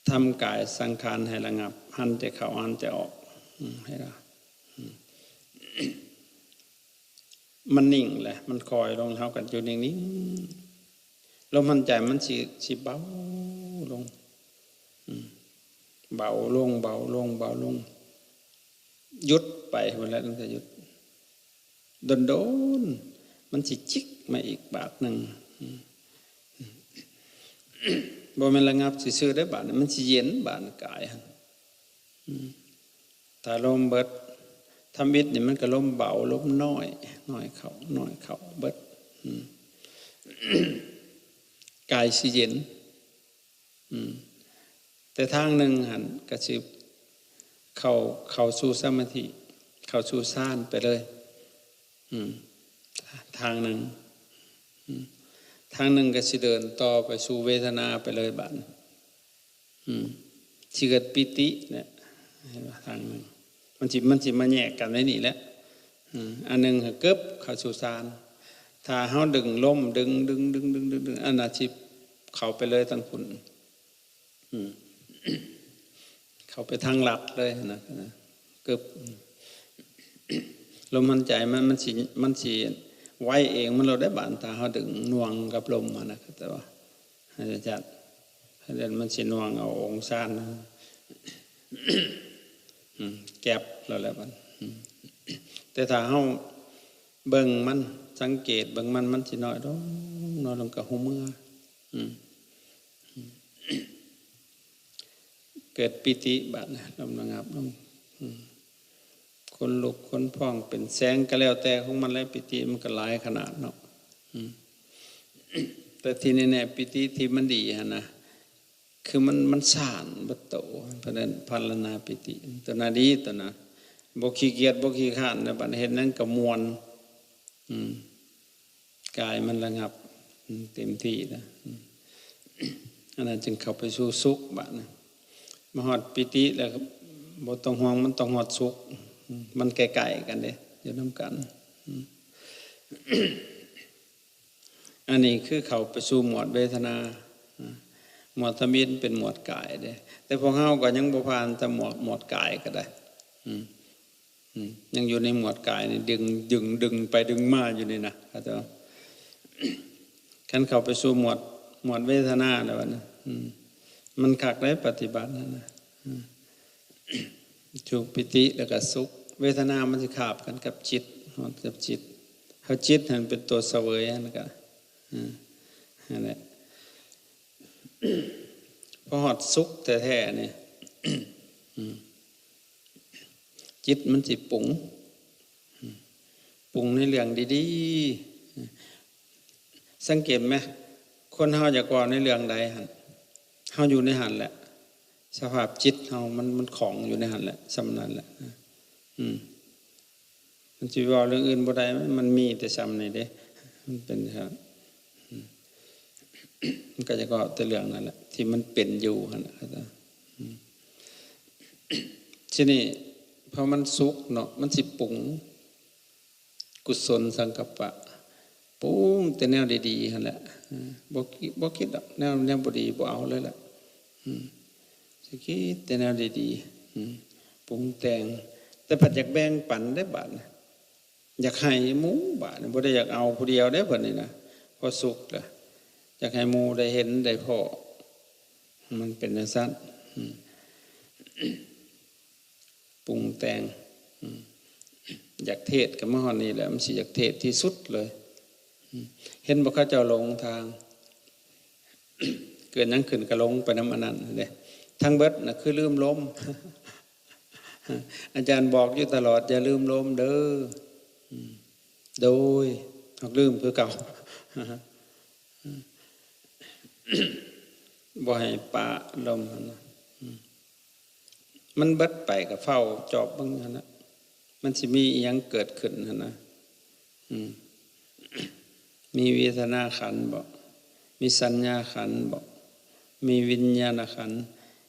ທຳກາຍສັງຂານໃຫ້ລະງັບ, ຫັນແຕ່ເຂົ້າ ຫັນແຕ່ອອກ ໃຫ້ລະ ມັນນິ່ງແຫຼະ ມັນຄ່ອຍລົງ, ເຮົາກໍຢູ່ນິ່ງໆ. ລົມຫາຍໃຈມັນຊິ ຊິເບົາລົງ ອືມ ເບົາລົງ ເບົາລົງ ເບົາລົງ ຢຸດໄປພຸ້ນແຫຼະ. ມັນຈະຢຸດ ດົນໆ ມັນຊິຈິກມາອີກບາດໜຶ່ງ. ອືມ ບໍ່ແມ່ນລະງັບຊື່ໆເດ້ບາດນີ້, ມັນຊິເຢັນບາດນີ້ ກາຍຫັ້ນ. ອືມ ຖ້າລົມເບິດ ທຳອິດນີ້ມັນກໍລົມເບົາ ລົມນ້ອຍ ນ້ອຍເຂົ້າ ນ້ອຍເຂົ້າ ເບິດ. ອືມ ກາຍຊິເຢັນ. ອືມ ແຕ່ທາງໜຶ່ງຫັ້ນກໍຊິເຂົ້າ ເຂົ້າສູ່ສະມາທິ ເຂົ້າສູ່ฌານໄປເລີຍ. ອືມ ທາງໜຶ່ງ ອືມ ທາງໜຶ່ງກໍຊິເດີນຕໍ່ໄປສູ່ເວທະນາໄປເລີຍບາດນີ້. ອືມ ຊິເກີດປີຕິແຫຼະ ເຫັນບໍ່? ທາງໜຶ່ງ ມັນຊິ ມັນຊິມາແຍກກັນໃນນີ້ແຫຼະ. ອືມ ອັນໜຶ່ງກຶບເຂົ້າສູ່ຊານ, ຖ້າເຮົາດຶງລົມ ດຶງ ດຶງ ດຶງ ດຶງ ດຶງ ອັນນັ້ນຊິເຂົ້າໄປເລີຍທາງພຸ້ນ. ອືມ ເຂົ້າໄປທາງລັດເລີຍນະ ກຶບ. ລົມຫາຍໃຈມັນ ມັນຊິ ມັນຊິໄວເອງມັນໂລດໄດ໋ບາດ ຖ້າເຮົາດຶງໜ່ວງກັບລົມຫັ້ນນະ. ແຕ່ວ່າ ອາຈານ ເຂົາເອີ້ນມັນຊິໜ່ວງເອົາອົງຊານ ອືມ ແກັບແລ້ວແຫຼະບັດ. ອືມ ແຕ່ຖ້າເຮົາເບິ່ງມັນ ສັງເກດເບິ່ງມັນ ມັນຊິນ້ອຍລົງ ນ້ອຍລົງກໍຮູ້ເມື່ອ. ອືມ ເກີດປີຕິບາດນະ ລົມລະງັບລົງ. ອືມ ຂົນລຸກຂົນພອງ ເປັນແສງກໍແລ້ວແຕ່ຂອງມັນແຫຼະ, ປີຕິມັນກໍຫຼາຍຂະໜາດເນາະ. ອືມ ແຕ່ທີ່ແນ່ໆ ປີຕິທີ່ມັນດີຫັ້ນນະ ຄືມັນ ມັນສ້ານເບິດໂຕ, ເພິ່ນເອີ້ນພາລະນາປີຕິ. ຕົວນັ້ນດີ ຕົວນັ້ນ ບໍ່ຂີ້ກຽດ ບໍ່ຂີ້ຄ້ານນະ, ບັດເຮັດຫຍັງກໍມ່ວນ. ອືມ ກາຍມັນລະງັບ ອືມ ເຕັມທີ່ນະ. ອືມ ອັນນັ້ນຈຶ່ງເຂົ້າໄປສູ່ສຸກບາດນະ. ມາຮອດປີຕິແລ້ວ ບໍ່ຕ້ອງຫ່ວງ ມັນຕ້ອງຮອດສຸກ. ອືມ ມັນໃກ້ໆກັນເດ້ ຢູ່ນຳກັນ. ອືມ ອັນນີ້ຄືເຂົ້າໄປສູ່ໝວດເວທະນາ. ອາ ໝວດທຳອິດເປັນໝວດກາຍເດ້, ແຕ່ພວກເຮົາກໍຍັງບໍ່ຜ່ານແຕ່ໝວດ ໝວດກາຍກໍໄດ້. ອືມ ອືມ ຍັງຢູ່ໃນໝວດກາຍນີ້ ດຶງ ດຶງ ດຶງໄປດຶງມາຢູ່ນີ້ນະ. ເຂົາເຈົ້າ ຄັນເຂົ້າໄປສູ່ໝວດ ໝວດເວທະນາແລ້ວບັດນີ້ ອືມ ມັນຄັກໄດ໋ປະຕິບັດຫັ້ນນະ. ອືມ ສຸກ ປີຕິ ແລ້ວກໍສຸກ. ເວທະນາມັນຊິຄາບກັນກັບຈິດ ຮອດກັບຈິດ. ເຮົາຈິດຫັ້ນເປັນຕົວສະເຫວີຍຫັ້ນກະ ອືມ ຫັ້ນແຫຼະ. ພໍຮອດສຸກແທ້ໆນີ້ ອືມ ຈິດມັນຊິປຸງ ອືມ ປຸງໃນເລື່ອງດີໆ. ສັງເກດໄໝ? ຄົນເຮົາຢາກເວົ້າໃນເລື່ອງໃດຫັ້ນ ເຮົາຢູ່ໃນຫັ້ນແຫຼະ. ສະພາບຈິດເຮົາມັນ ມັນຂອງຢູ່ໃນຫັ້ນແຫຼະ ສ່ຳນັ້ນແຫຼະ. ອືມ ມັນຊິເວົ້າເລື່ອງອື່ນບໍ່ໄດ້ ມັນມີແຕ່ສ່ຳນີ້ເດ້. ມັນເປັນ ອືມ ມັນກໍຢາກເວົ້າແຕ່ເລື່ອງນັ້ນແຫຼະ ທີ່ມັນເປັນຢູ່ຫັ້ນນະ. ອືມ ທີນີ້ ພໍມັນສຸກເນາະ ມັນຊິປຸງ ກຸສົນສັງກັບປະ ປຸງແຕ່ແນວດີໆຫັ້ນແຫຼະ. ເອີ ບໍ່ ບໍ່ຄິດດອກ ແນວ ແນວບໍ່ດີບໍ່ເອົາເລີຍລະ. ອືມ ຊິຄິດແຕ່ແນວດີໆ ອືມ ປຸງແຕ່ງ. ແຕ່ພັດຢາກແບ່ງປັນໄດ້ບາດນະ, ຢາກໃຫ້ໝູ່ບາດນະ, ບໍ່ໄດ້ຢາກເອົາຜູ້ດຽວເດ້ເພິ່ນນີ້ນະ. ພໍສຸກລະ ຢາກໃຫ້ໝູ່ໄດ້ເຫັນໄດ້ພໍ້ ມັນເປັນຈັ່ງຊັ້ນ. ອືມ ປຸງແຕ່ງ. ອືມ ຢາກເທດກໍມາຮອດນີ້ແຫຼະ, ມັນຊິຢາກເທດທີ່ສຸດເລີຍ. ອືມ ເຫັນບໍ່ ເຂົາເຈົ້າຫຼົງທາງ. ເກີດຫຍັງຂຶ້ນກໍຫຼົງໄປນຳອັນນັ້ນເດ້. ທັງເບິດນະຄືລືມລົມ. ອາຈານບອກຢູ່ຕະຫຼອດ, ຢ່າລືມລົມເດີ. ອືມ ໂດຍ ຮັກລືມຄືເກົ່າ. ບໍ່ໃຫ້ປະລົມຫັ້ນນະ. ອືມ ມັນເບິດໄປກໍເຝົ້າຈອບເບິ່ງຫັ້ນນະ, ມັນຊິມີອີ່ຫຍັງເກີດຂຶ້ນຫັ້ນນະ. ອືມ ມີເວທະນາຂັນບໍ? ມີສັນຍາຂັນບໍ? ມີວິນຍານະຂັນ?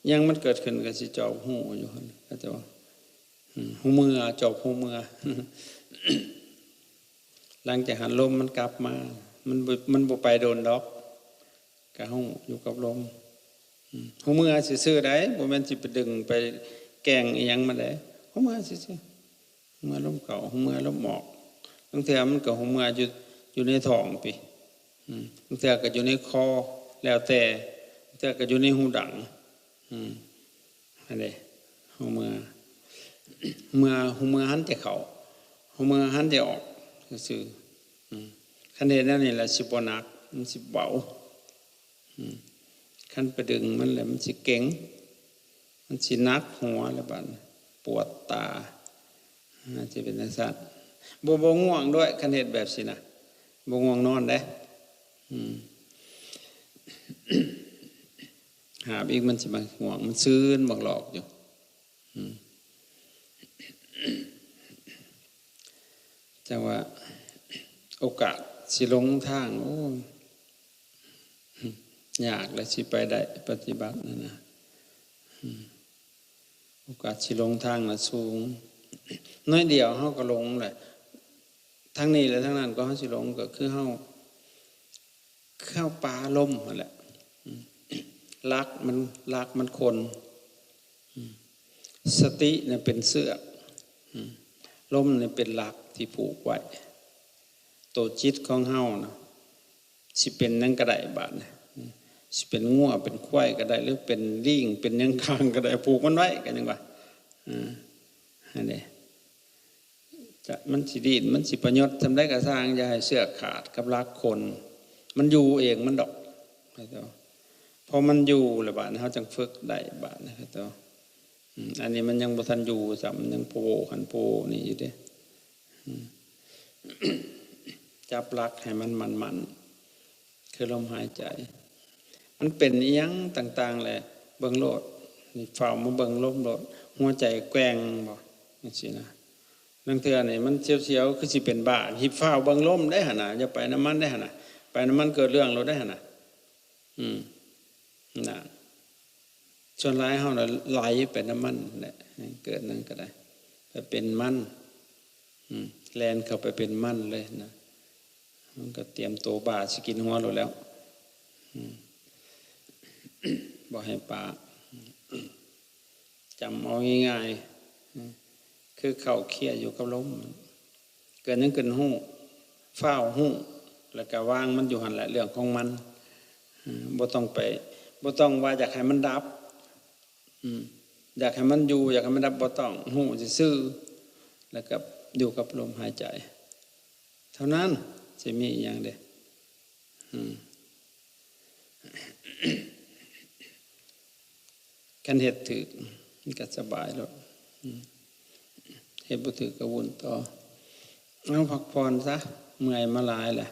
ຫຍັງມັນເກີດຂຶ້ນກໍຊິຈອບຮູ້ຢູ່ຫັ້ນ ເຂົາເຈົ້າວ່າ. ອືມ ຮູ້ເມື່ອ ຈອບຮູ້ເມື່ອ. ຫຼັງຈາກຫັ້ນລົມມັນກັບມາ, ມັນບໍ່ ມັນບໍ່ໄປດົນດອກ, ກະຮູ້ຢູ່ກັບລົມ. ອືມ ຮູ້ເມື່ອຊື່ໆໃດ໋, ບໍ່ແມ່ນຊິໄປດຶງໄປແກ່ງອີ່ຫຍັງມາໃດ໋, ຮູ້ເມື່ອຊື່ໆ. ເມື່ອລົມເຂົ້າ ເມື່ອລົມອອກ, ບາງເທື່ອມັນກໍຮູ້ເມື່ອຢູ່ ຢູ່ໃນທ້ອງພີ້. ອືມ ບາງເທື່ອກໍຢູ່ໃນຄໍ ແລ້ວແຕ່, ບາງເທື່ອກໍຢູ່ໃນຫູດັງ. ອືມ ອັນນີ້ ຮູ້ເມື່ອ ເມື່ອ ຮູ້ເມື່ອຫັ້ນຈະເຂົ້າ ຮູ້ເມື່ອຫັ້ນຈະອອກຊື່ໆ. ອືມ ຄັນເຮັດແນວນີ້ລະຊິບໍ່ໜັກ, ມັນຊິເບົາ. ອືມ ຄັນໄປດຶງມັນແລ້ວມັນຊິເກັງ, ມັນຊິໜັກຫົວແລ້ວບາດປວດຕາ. ອາ ຊິເປັນຈັ່ງຊັ້ນ. ບໍ່ ບໍ່ງ່ວງດ້ວຍ ຄັນເຮັດແບບຊີ້ນະ, ບໍ່ງ່ວງນອນເດ້. ອືມ ຫາບອີກມັນຊິມາງ່ວງ, ມັນຊືນບັກຫຼອກຢູ່. ອືມ ຈັ່ງວ່າໂອກາດຊິຫຼົງທາງ ໂອ້ ຍາກແຫຼະ ຊິໄປໄດ້ປະຕິບັດນັ້ນນະ. ອືມ ໂອກາດຊິຫຼົງທາງນະສູງ, ໜ້ອຍດຽວເຮົາກໍຫຼົງແຫຼະ. ທາງນີ້ແລະທາງນັ້ນກໍເຮົາຊິຫຼົງ, ກໍຄືເຮົາ ເຂົ້າປ່າລົມຫັ້ນແຫຼະ. ອືມ ຫຼັກມັນ ຫຼັກມັນຄົນ. ອືມ ສະຕິນະເປັນເຊືອກ. ອືມ ລົມນີ້ເປັນຫຼັກທີ່ຜູກໄວ້. ໂຕຈິດຂອງເຮົານະ ຊິເປັນຫຍັງກໍໄດ້ບາດນີ້. ອືມ ຊິເປັນງົວເປັນຄວາຍກໍໄດ້ ຫຼືເປັນລີງເປັນຫຍັງກາງກໍໄດ້, ຜູກມັນໄວ້ກໍຍັງວ່າ. ເອີ ຫັ້ນເດ້. ຈະ ມັນຊິດີ້ນ ມັນຊິປະຍົດສ່ຳໃດກໍຊ່າງ, ຢ່າໃຫ້ເຊືອກຂາດກັບຫຼັກຄົນ, ມັນຢູ່ເອງມັນດອກ. ເຂົ້າໃຈບໍ່? ພໍມັນຢູ່ແລ້ວບາດນີ້ ເຮົາຈັ່ງຝຶກໄດ້ບາດນີ້ ເຂົ້າໃຈບໍ່? ອືມ ອັນນີ້ມັນຍັງບໍ່ທັນຢູ່ຊ້ຳ, ມັນຍັງໂພຫັ້ນໂພນີ້ຢູ່ເດ້. ອືມ ຈັບຫຼັກໃຫ້ມັນໝັ້ນໆ ຄືລົມຫາຍໃຈ. ມັນເປັນອີ່ຫຍັງຕ່າງໆແຫຼະ ເບິ່ງໂລດ, ນີ້ເຝົ້າມາເບິ່ງລົມໂລດ, ຫົວໃຈແກວ່ງບໍ່ ຈັ່ງຊີ້ນະ. ລາງເທື່ອນີ້ມັນສຽວໆ ຄືຊິເປັນບ້າ, ຮີບຟ້າວເບິ່ງລົມໄດ໋ຫັ້ນນະ, ຢ່າໄປນຳມັນໄດ໋ຫັ້ນນະ, ໄປນຳມັນເກີດເລື່ອງໂລດໄດ໋ຫັ້ນນະ. ອືມ ນັ້ນ ສ່ວນຫຼາຍເຮົານະໄຫຼໄປນຳມັນແຫຼະ, ເກີດຫຍັງກໍໄດ້ ໄປເປັນມັນ. ອືມ ແລ່ນເຂົ້າໄປເປັນມັນເລີຍນະ, ມັນກໍຕຽມໂຕບ້າຊິກິນຫົວໂລດແລ້ວ. ອືມ ບໍ່ໃຫ້ປະ, ຈຳເອົາງ່າຍໆ ຄືເຂົ້າເຄຍຢູ່ກັບລົມ. ເກີດຫຍັງຂຶ້ນຮູ້, ຟ້າວຮູ້ ແລ້ວກໍວາງມັນຢູ່ຫັ້ນແຫຼະ, ເລື່ອງຂອງມັນ. ອືມ ບໍ່ຕ້ອງໄປ ບໍ່ຕ້ອງວ່າຢາກໃຫ້ມັນດັບ. ອືມ ຢາກໃຫ້ມັນຢູ່ ຢາກໃຫ້ມັນດັບ ບໍ່ຕ້ອງ, ຮູ້ຊື່ໆ ແລ້ວກໍຢູ່ກັບລົມຫາຍໃຈເທົ່ານັ້ນ, ຊິມີອີ່ຫຍັງເດ້. ອືມ ຄັນເຮັດຖືກ ມັນກໍສະບາຍໂລດ. ອືມ ເຮັດບໍ່ຖືກກໍວຸ່ນຕໍ່. ເອົາ ພັກຜ່ອນຊະ, ເມື່ອຍມາຫຼາຍແລ້ວ.